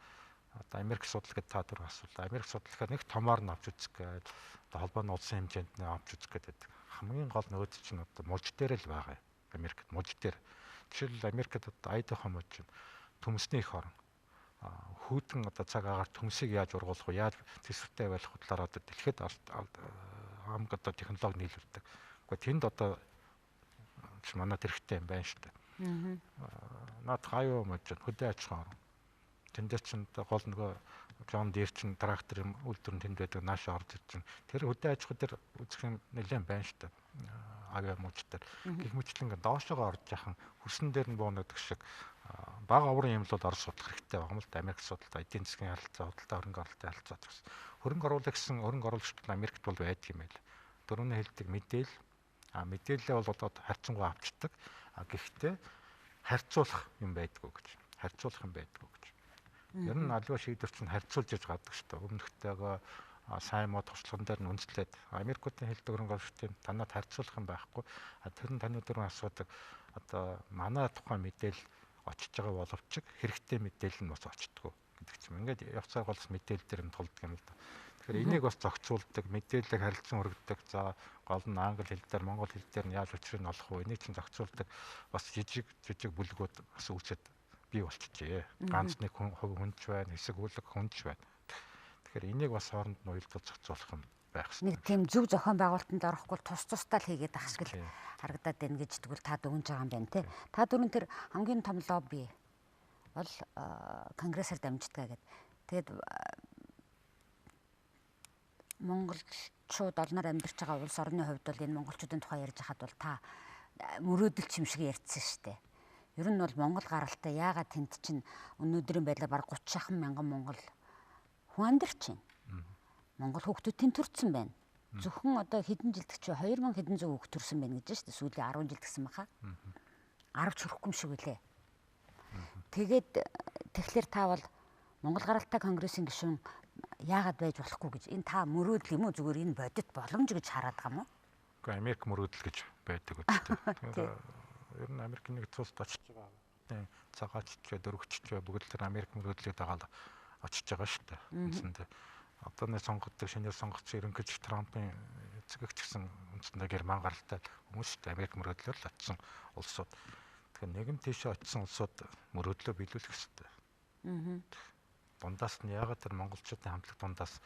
одоо Америк судал гэдэг та түрүү асуулаа. Америк судлахаар нэг томоор нь авч үзэх гээд одоо холбооны улсын хэмжээнд нь авч үзэх гээд байдаг. Хамгийн гол нөгөөд чинь одоо муж дээр л байгаа юм. Америкт муж дээр. Жишээлбэл Америкт одоо Айдахо муж чинь төмсний их орн. Хүүтэн одоо цаг агаар төмсийг яаж ургуулах вэ? Яаж төсөвтэй байх талаар одоо дэлхийд амг одоо технологи нийлүүлдэг. Гэхдээ тэнд одоо манай тэрхтээ юм байна шүү дээ. Наад хаяа муж хөдөө аж ахуйн орн. Тэндээс чинь гол нөгөө Джон Дир чинь трактор юм үйлдвэр нь тэнд байдаг нааш орж ирж чинь. Тэр хөдөө аж ахуй дээр үзэх юм нэлээд байна шүү дээ. Авиа муж дээр. Гэх мэтлэн ингээ доошогоо орж яхан хөрсөн дээр нь буунагдаг шиг бага оврын юм л бол орж судлах хэрэгтэй байгаа юм л да. Америк судалтай эдийн засгийн харилцаа, худалдаа хөрөнгө оруулалтын харилцаа гэсэн. Хөрөнгө оруулах гэсэн хөрөнгө оруулагчид Америкт бол байдаг юм байл. Дөрөвний хэлдэг мэдээлэл. Мэдээлэлээ бол одоо харьцангуй авчдаг. Гэхдээ харьцуулах юм байдгүй гэж. Харьцуулах юм байдгүй гэж. Ер нь аливаа шийдвэр чинь харьцуулж яж гадаг шүү дээ. Өмнөхтэйгөө сайн муу туршлаган дээр нь үндэслээд Америкуудын хэлдэг хөрөнгө оруулалтын танад харьцуулах юм байхгүй. Тэр нь таны дөрвөн асуудаг одоо манай тухайн мэдээлэл очиж байгаа боловч хэрэгтэй мэдээлэл нь бас очдгоо гэдэг чинь. Ингээд явцаар голс мэдээлэл дээр юм тулдаг юм л да. Тэгэхээр энийг бас зохицуулдаг, мэдээллийг харилцан өргөдөг. За гол нь англи хэл дээр, монгол хэл дээр нь яаж учрыг нь олох вэ? Энийг чинь зохицуулдаг бас жижиг жижиг бүлгүүд бас үүсээд бий болчихжээ. Ганц нэг хүн хувь хүнч байна, хэсэг бүлэг хүнч байна. Тэгэхээр энийг бас хооронд нь уялдуул зохицуулах юм байх хэрэгтэй. Нэг тийм зөв зохион байгуулалтанд орохгүй тус тусдаа л хийгээд ах шиг л харагдаад байна гэж тэгвэл та дүгнж байгаа юм байна те. Та дөрөн тэр хамгийн том лобби бол конгрессээр дамждаг гэдэг. Тэгээд монголчууд олноор амьдарч байгаа улс орны хувьд бол энэ монголчуудын тухай ярьж хахад бол та мөрөөдөлч юм шиг ярьсан шүү дээ. Ер нь бол монгол гаралтай яагаад тэнд чинь өнөөдрийн байдлаар бараг 30 шахан мянган монгол хүн амьдарч байна. Монгол хүүхдүүд тэнд төрсэн байна. Зөвхөн одоо хэдэн жилд чи 2000 хэдэн зуун хүүхд төрсэн байна гэж шүү дээ. Сүүлийн 10 жил гэсэн баха. 10 ч хүрэхгүй юм шиг үлээ. Тэгээд тэгэхээр та бол Монгол гаралтай конгрессийн гишүүн яагаад байж болохгүй гэж энэ та мөрөөдөл юм уу зүгээр энэ бодит боломж гэж хараад байгаа юм уу? Үгүй Америк мөрөөдөл гэж байдаг үстэй. Тэгэхээр ер нь Америк нэгдсэн улсад очиж байгаа цагаач ч дөрөгч ч бүгд тэр Америк мөрөөдлийг дагаад очиж байгаа шүү дээ. Үндсэндээ одоо нэг сонгогддог шинээр сонгогдсон ерөнхийлөгч Трампын эцэгч гэсэн үндсэндээ герман гаралтай хүмүүс шүү дээ. Америк мөрөөдлөөр л очсон улсууд. Тэгэхээр нэгэн тийшээ очсон улсууд мөрөөдлөө биелүүлэх ёстой. Дундаас нь яагаад тэр монголчуудын хамтлаг дундаас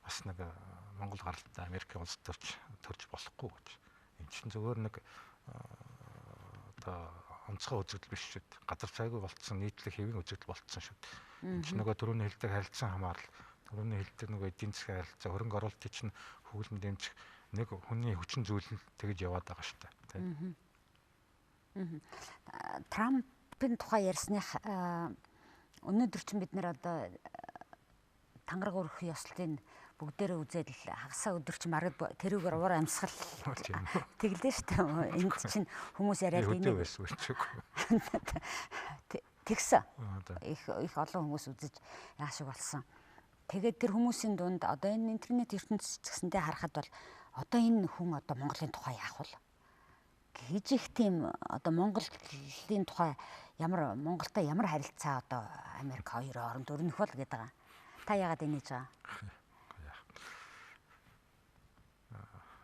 бас нэг монгол гаралтай Америкийн улс төрж болохгүй гэж. Энд чинь зүгээр нэг одоо онцгой үзэгдэл биш шүү дээ. Газар цайгүй болцсон нийтлэг хэвийн үзэгдэл болцсон шүү дээ. Энд чинь нөгөө түрүүний хэлдэг харилцан хамаарал, түрүүний хэлдэг нөгөө эдийн засгийн харилцаа, хөрөнгө оруулалтын чинь хөглөн дэмжих нэг хүний хүчин зүйл нь тэгж яваад байгаа шүү дээ. Трампын тухай ярьсных өнөөдөр чинь бид нэр одоо тангараг өрөх ёслолын бүгдээрээ үзээд л хагасаа өдөр чинь маргад тэрүүгээр уур амьсгал тэглээ шүү дээ. Энд чинь хүмүүс яриад энийг тэгсэн. Их их олон хүмүүс үзэж яа шиг болсон. Тэгээд тэр хүмүүсийн дунд одоо энэ интернет ертөнцийн гэсэндээ харахад бол одоо энэ хүн одоо Монголын тухай яах вэ? Гэж их тийм одоо Монголын тухай ямар Монголтой ямар харилцаа одоо Америк хоёр хооронд өрнөх бол гэдэг байгаа. Та яагаад инээж байгаа?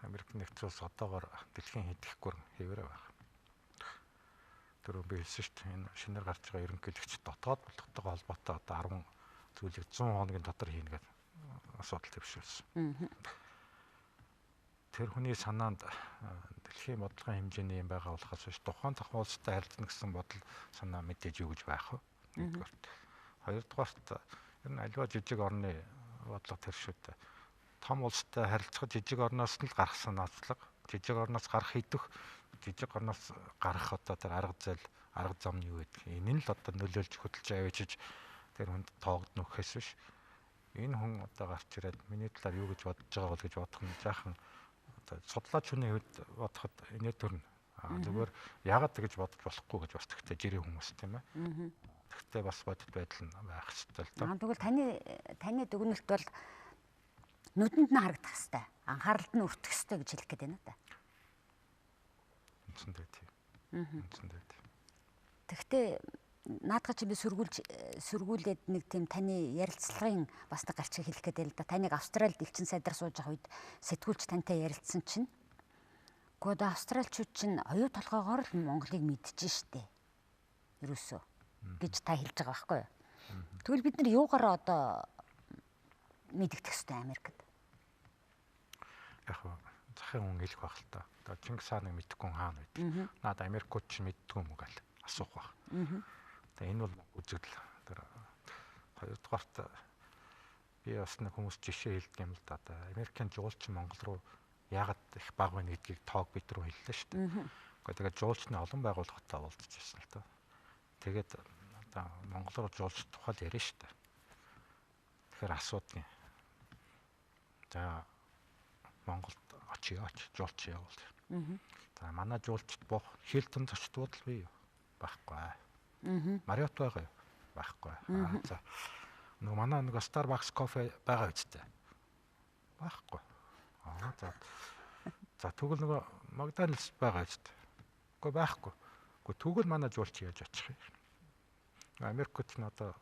Америк нэгдсэн улс одоогоор дэлхийн хэдэх гүрэн хэвээрээ байна. Түрүүн би хэлсэн шүү дээ. Энэ шинээр гарч байгаа ерөнхийлөгч дотоод бодлоготойгоо холбоотой одоо 10 зүйлийг 100 хоногийн дотор хийнэ гэдэг асуудал дэвшүүлсэн. Тэр хүний санаанд дэлхийн бодлогын хэмжээний юм байгаа болохоос биш тухайн тухайн улстай харилцана гэсэн бодол санаа мэдээж юу гэж байх вэ? Нэгдүгээрт. Хоёрдугаарт ер нь аливаа жижиг орны бодлого тэр шүү дээ. Том улстай харилцахад жижиг орноос нь л гарах санаачлага, жижиг орноос гарах идэх, жижиг орноос гарах одоо тэр арга зэл, арга зам нь юу гэдэг. Энэ нь л одоо нөлөөлж хөдөлж авчиж тэр хүнд тоогдно гэхээс биш. Энэ хүн одоо гарч ирээд миний талаар юу гэж бодож байгаа бол гэж бодох нь жаахан одоо судлаач хүний хувьд бодоход инээ төрнө. Зүгээр яагаад тэгж бодож болохгүй гэж бас тэгтээ жирийн хүмүүс тийм ээ. Тэгтээ бас бодит байдал нь байх хэрэгтэй л доо. Тэгвэл таны дүгнэлт бол нүдэнд нь харагдах хэвээр, анхааралд нь өртөх хэвээр гэж хэлэх гээд байна да. Үндсэндээ тийм. Үндсэндээ тийм. Тэгтээ наадах чи би сөргүүлээд нэг тийм таны ярилцлагын бас нэг гарчиг хэлэх гээд байл да. Таныг Австралид элчин сайдаар сууж байгаа үед сэтгүүлч тантай ярилцсан чинь үгүй одоо австралчууд чинь оюу толгоогоор л Монголыг мэдэж штэ. Ерөөсөө гэж та хэлж байгаа байхгүй юу? Тэгвэл бид нар юугаар одоо мэдэгдэх хэвээр Америкт? Яг захын хүн хэлэх байх л та. Одоо Чингис хааныг мэдхгүй хаана байдаг. Наад Америкууд чинь мэддгүй юм уу гэл асуух байх. Тэгээ энэ бол үзэгдэл. Тэр хоёрдугаарт би бас нэг хүмүүс жишээ хэлдэг юм л да. Одоо Америкийн жуулчин Монгол руу яагаад их бага байна гэдгийг тоог бид рүү хэллээ шүү дээ. Гэхдээ тэгээд жуулчны олон байгууллагатай уулзж ирсэн л та. Тэгээд одоо Монгол руу жуулч тухай л яриа шүү дээ. Тэгэхээр асуудгийн. За Монголд очие жуулч явуул. За манай жуулчд буух Хилтон зочдууд л бий юу? Байхгүй. Мариот байгаа юу? Байхгүй. За нөгөө манай нөгөө Starbucks кофе байгаа үсттэй. Байхгүй. За. За тэгвэл нөгөө McDonald's байгаа үсттэй. Үгүй байхгүй. Үгүй тэгвэл манай жуулч яаж очих юм? Америкт нь одоо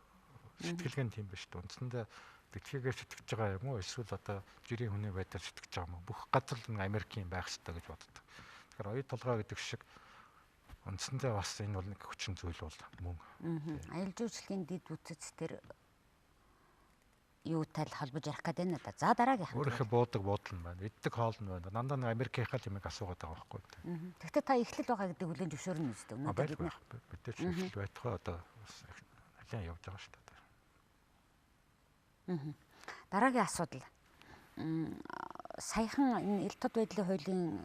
сэтгэлгээ нь тийм биш үү? Үндсэндээ Дэлхийгээр сэтгэж байгаа юм уу? Эсвэл одоо жирийн хүний байдлаар сэтгэж байгаа юм уу? Бүх газар л Америкийн байх ёстой гэж боддог. Тэгэхээр оюу толгой гэдэг шиг үндсэндээ бас энэ бол нэг хүчин зүйл бол мөн. Аялал жуулчлалын дэд бүтц тэр юутай л холбож ярих гэдэг байна да. За дараагийн Өөрийнхөө буудаг буудал нь байна. Иддэг хоол нь байна. Дандаа нэг Америкийнхаа л юмыг асуугаад байгаа байхгүй. Тэгэхдээ та эхлэл байгаа гэдэг хүлээн зөвшөөрнө үстэй. Өнөөдөр бид нар мэдээж эхлэл байтугай одоо бас нэлээд явж байгаа шүү дээ. Дараагийн асуудал. Саяхан энэ эл тод байдлын хуулийн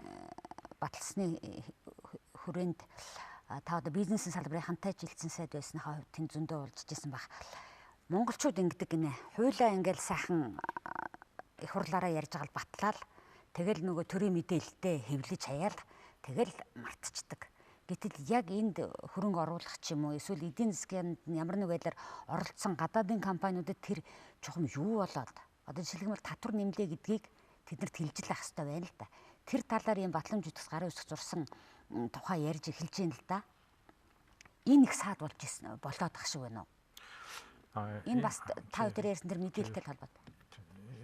баталсны хүрээнд та одоо бизнесийн салбарын хамтаа ажилласан сайд байсныхаа хувьд тэнд зөндөө уулзж исэн баг. Монголчууд ингэдэг гинэ. Хуулиа ингээл сайхан их хурлаараа ярьж байгаа л батлаал. Тэгэл нөгөө төрийн мэдээлэлтэй хэвлэж хаяал тэгэл мартчихдаг. Гэтэл яг энд хөрөнгө оруулах ч юм уу эсвэл эдийн засгийн ямар нэг байдлаар оролцсон гадаадын компаниудад тэр чухам юу болоод одоо жишээлбэл татвар нэмлээ гэдгийг тэднэрт хэлж л ах хэрэгтэй байна л да. Тэр талаар ийм батламж үтгэс гарын үсэг зурсан тухай ярьж эхэлж байна л да. Энэ их саад болж исэн болоод ах шиг байна уу? Энэ бас та өдөр ярьсан тэр мэдээлэлтэй холбоотой.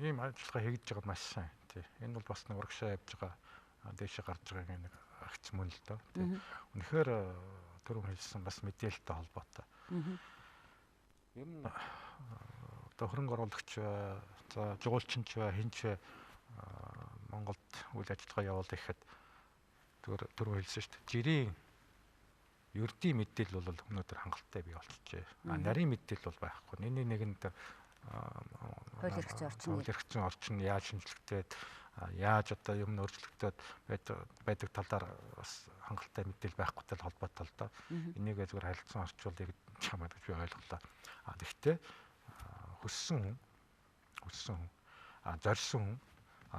Ийм ажиллагаа хийж байгаа маш сайн. Тий. Энэ бол бас нэг урагшаа явж байгаа дээшээ гарч байгаа нэг агц мөн л доо. Тий. Үнэхээр түрүүн хэлсэн бас мэдээлэлтэй холбоотой. Ер нь одоо хөрөнгө оруулагч за жуулчин ч бай, хэн ч Монголд үйл ажиллагаа явуулах гэхэд түрүүн хэлсэн шүү дээ. Жирийн ердийн мэдээлэл бол өнөөдөр хангалттай бий болчихжээ. А нарийн мэдээлэл бол байхгүй. Нэг нэгэнд хууль эрх зүйн орчин, хууль эрх зүйн орчин яаж шинжлэхтэй, яаж одоо юм өөрчлөгдөд байдаг талаар бас хангалттай мэдээлэл байхгүйтэй холбоотой л доо. Энийг зүгээр харилцан орчуулъя гэж чамаад гэж би ойлголоо. А тэгвэл хүссэн хүн, зорьсон хүн,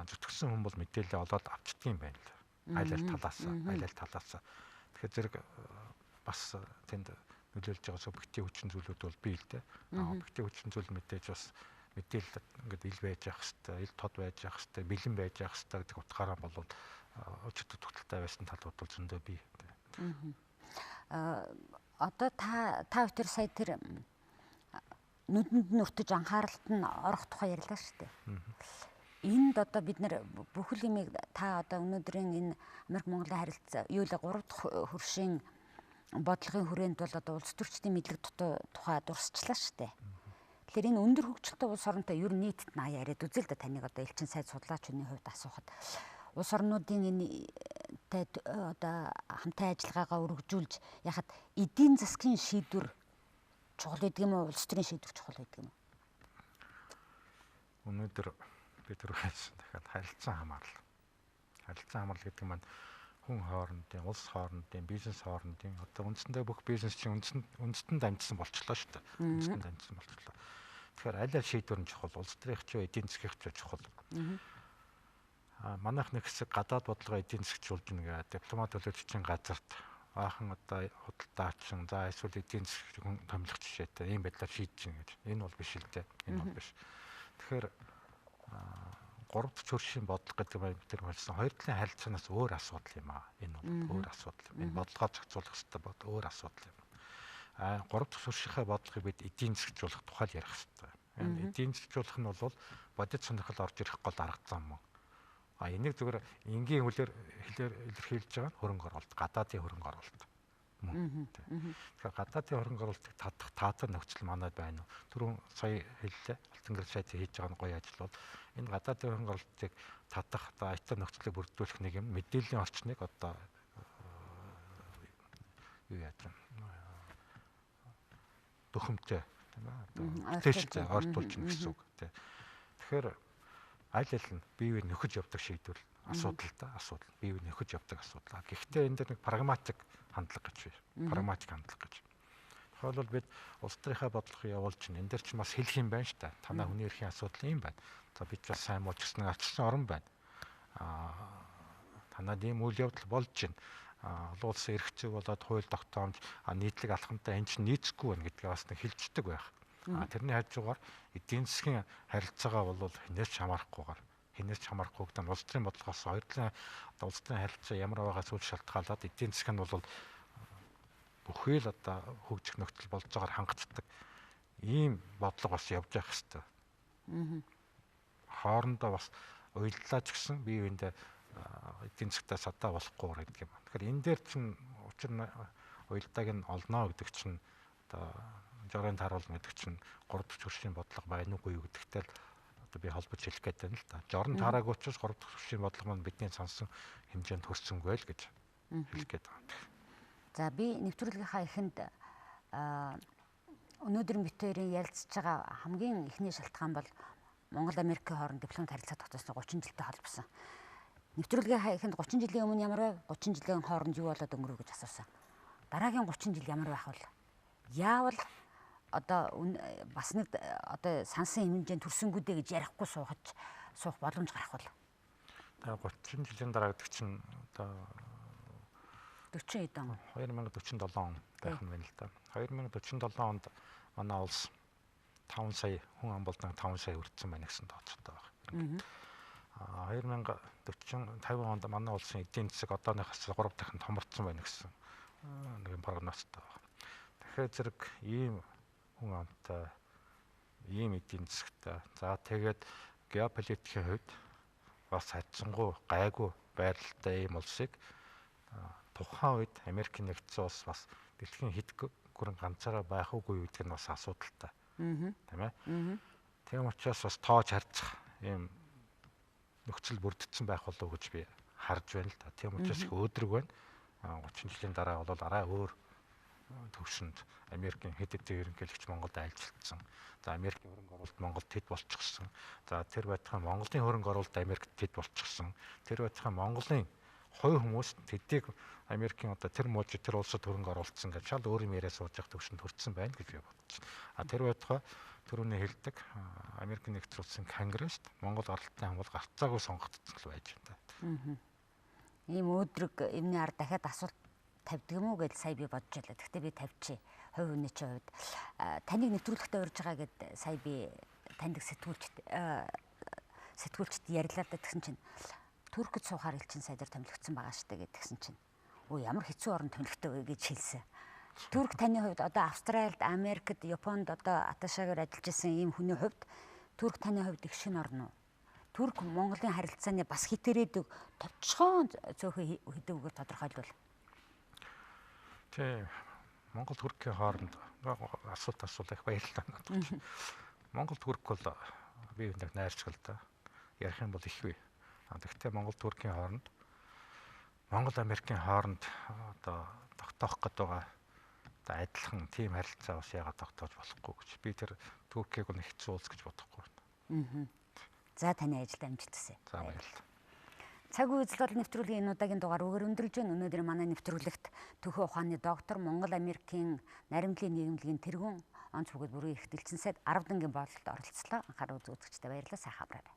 зүтгэсэн хүн бол мэдээлэл олоод авчдаг юм байна л. Аль аль талаас, аль аль талаас. Тэгэхээр зэрэг бас тэнд нөлөөлж байгаа субъектив хүчин зүйлүүд бол бий л дээ. Объектив хүчин зүйл мэдээж бас мэдээлэл ингээд ил байж явах хэвээр, ил тод байж явах хэвээр, бэлэн байж явах хэвээр гэдэг утгаараа бол өчтөр тогтолтой байсан талууд бол зөндөө бий. Одоо та та өтөр сая тэр нүдэнд нь өртөж анхааралт нь орох тухай ярьлаа шүү дээ. Энд одоо бид нэр бүхэл юмыг та одоо өнөөдрийн энэ Америк Монголын харилцаа юу л 3 дахь хөршийн бодлогын хүрээнд бол одоо улс төрчдийн мэдлэг тухай дурсчлаа шүү дээ. Тэгэхээр энэ өндөр хөгжилтэй улс оронтой ер нь нийтэд наа яриад үзэл да таныг одоо элчин сайд судлаач хүний хувьд асуухад улс орнуудын энэ тай одоо хамтын ажиллагаагаа өргөжүүлж яхад эдийн засгийн шийдвэр чухал байдаг юм уу, улс төрийн шийдвэр чухал байдаг юм уу? Өнөөдөр би түрүү хэлсэн дахиад харилцан хамаарал. Харилцан хамаарал гэдэг маань хүн хоорондын, улс хоорондын, бизнес хоорондын одоо үндсэндээ бүх бизнес чинь үндэстэн дамжсан болчлоо шүү дээ. Үндэстэн дамжсан болчлоо. Тэгэхээр аль аль шийдвэр нь чухал, улс төрийнх ч эдийн засгийнх ч чухал. Манайх нэг хэсэг гадаад бодлогоо эдийн засгчулж нэг дипломат төлөөлөгчийн газарт аахан одоо худалдаачин, за эсвэл эдийн засгийн хүн томилох жишээтэй ийм байдлаар шийдэж гин гэж. Энэ бол биш л дээ. Энэ бол биш. Тэгэхээр гурав дахь хөршийн бодлого гэдэг нь бид нар хэлсэн хоёр талын харилцаанаас өөр асуудал юм аа. Энэ бол өөр асуудал юм. Энэ бодлогоо зохицуулах хэрэгтэй бод өөр асуудал юм. Гурав дахь хөршийнхээ бодлогыг бид эдийн засгжуулах тухай ярих хэрэгтэй. Энэ эдийн засгжуулах нь бол бодит сонирхол орж ирэх гол арга зам мөн. Энийг зүгээр энгийн хүлээр хэлээр илэрхийлж байгаа нь хөрөнгө оруулалт, гадаадын хөрөнгө оруулалт мөн. Тэгэхээр гадаадын хөрөнгө оруулалтыг татах таацаар нөхцөл манайд байна уу? Түрүүн сая хэллээ. Алтан гэр сайд хийж байгаа нь гоё ажил бол энэ гадаадын хөрөнгө оруулалтыг татах одоо аятаа нөхцөлийг бүрдүүлэх нэг юм мэдээллийн орчныг одоо юу яаж юм дөхөмтэй тийм ээ одоо тэжтэй ойртуулж гин гэсэн үг тийм. Тэгэхээр аль аль нь бие бие нөхөж явдаг шийдвэр асуудал да асуудал бие бие нөхөж явдаг асуудал. Гэхдээ энэ дээр нэг прагматик хандлага гэж байна. Прагматик хандлага гэж. Тухайлбал бид улс төрийнхээ бодлогыг явуулж чинь энэ дээр чинь бас хэлэх юм байна шүү дээ. Танай хүний эрхийн асуудал юм байна. За бид бас сайн мууч гэсэн ачсан орн байна. Танад ийм үйл явдал болж байна. Олон улсын эрх зүй болоод хууль тогтоомж нийтлэг алхамтай энэ чинь нийцэхгүй байна гэдгээ бас нэг хэлждэг байх. Тэрний хажуугаар эдийн засгийн харилцаагаа бол хинээс ч хамаарахгүйгээр хинээс ч хамаарахгүй гэдэг нь улс төрийн бодлогоос хоёр талын одоо улс төрийн харилцаа ямар байгаас үл шалтгаалаад эдийн засаг нь бол бүхий л одоо хөгжих нөхцөл болж байгаагаар хангацдаг ийм бодлого бас явж явах хэрэгтэй. Хоорондоо бас уяллаа ч гэсэн бие биендээ эдийн засгтаа садаа болохгүй гэдэг юм. Тэгэхээр энэ дээр чинь учир нь уялдааг нь олно гэдэг чинь одоо жорын тааруулна гэдэг чинь 3 дахь түвшний бодлого байна уугүй юу гэдэгтэй л одоо би холбож хэлэх гээд байна л да. Жорон таараагүй учраас 3 дахь түвшний бодлого маань бидний сансан хэмжээнд хүрсэнгүй л гэж хэлэх гээд байна. За би нэвтрүүлгийнхаа эхэнд өнөөдөр бид хоёрын ярилцж байгаа хамгийн эхний шалтгаан бол Монгол Америкийн хооронд дипломат харилцаа тогтоосон 30 жилтэй холбосон. Нэвтрүүлгийнхаа эхэнд 30 жилийн өмнө ямар байв? 30 жилийн хооронд юу болоод өнгөрөв гэж асуусан. Дараагийн 30 жил ямар байх вэ? Яавал одоо бас нэг одоо сансан хэмжээнд төрсөнгүүдээ гэж ярихгүй суух боломж гарах бол. Тэгээ 30 жилийн дараа гэдэг чинь одоо 40 хэдэн он. 2047 он байх нь байна л да. 2047 онд манай улс 5 сая хүн ам болдог 5 сая хүрсэн байна гэсэн тооцоотой байна. 2040 50 онд манай улсын эдийн засаг одооныхоос 3 дахин томорцсон байна гэсэн нэг прогнозтой байна. Тэгэхээр зэрэг ийм хүн амтай, ийм эдийн засагтай. За тэгээд геополитикийн хувьд бас хайцсангуу гайгүй байралтай ийм улсыг тухайн үед Америкийн нэгдсэн улс бас дэлхийн хэд гүрэн ганцаараа байх уугүй гэдэг нь бас асуудалтай. Тийм ээ. Тийм учраас бас тоож харьцах ийм нөхцөл бүрдсэн байх болов уу гэж би харж байна л да. Тийм учраас их өөдрөг байна. 30 жилийн дараа бол арай өөр төвшөнд Америкийн хэд хэдэн ерөнхийлөгч Монголд айлчлагдсан. За Америкийн хөрөнгө оруулалт Монголд тэд болчихсон. За тэр байтугай Монголын хөрөнгө оруулалт Америкт тэд болчихсон. Тэр байтугай Монголын хувь хүмүүс тэдийг Америкийн одоо тэр мууч тэр улсад хөрөнгө оруулсан гэж шал өөр юм яриа сууж явах төвшөнд хүрсэн байна гэж би бодож байна. А тэр байтугай түрүүний хэлдэг Америкийн нэгдсэн улсын Конгресст Монгол оролтын хамгаалал гарцаагүй сонгогдсон л байж байна. Ийм өөдрөг юмны ард дахиад асуулт тавьдаг юм уу гэж сая би бодож байлаа. Гэхдээ би тавьчих. Хувь хүний чинь хувьд таныг нэвтрүүлэхдээ урьж байгаа гэд сая би таньдаг сэтгүүлчд ярьлаа да тэгсэн чинь Туркд суухаар элчин сайдаар томилогдсон байгаа штэ гэдгсэн чинь өө ямар хэцүү орн томилогдсон вэ гэж хэлсэн. Турк таны хувьд одоо Австралид, Америкт, Японд одоо аташаагаар ажиллаж исэн ийм хүний хувьд Турк таны хувьд их шинэ орн уу? Турк Монголын харилцааны бас хитэрээдэг товчхон цөөхөн хэдэн үгээр тодорхойлвол. Тийм. Монгол Туркийн хооронд асуулт асуулах баярлалаа. Монгол Турк бол бие биендээ найрсаг л да. Ярих юм бол их бий. Тэгэхдээ Монгол Туркийн хооронд Монгол Америкийн хооронд одоо тогтоох гээд байгаа одоо адилхан тийм харилцаа бас яагаад тогтоож болохгүй гэж. Би тэр Туркийг бол хэцүү улс гэж бодохгүй байна. За таны ажилд амжилт хүсье. За баярлалаа. Цаг үе үзэл бодол нэвтрүүлгийн энэ удаагийн дугаар үгээр өндөрлж байна. Өнөөдөр манай нэвтрүүлэгт Төхөө ухааны доктор, Монгол Америкийн наримтлын нийгэмлэгийн тэргүүн онц бөгөөд бүрэн эрхт элчин сайд Арвдангийн бодлолд оролцлоо. Анхаарал үзэгчдэд баярлалаа. Сайхан амраарай.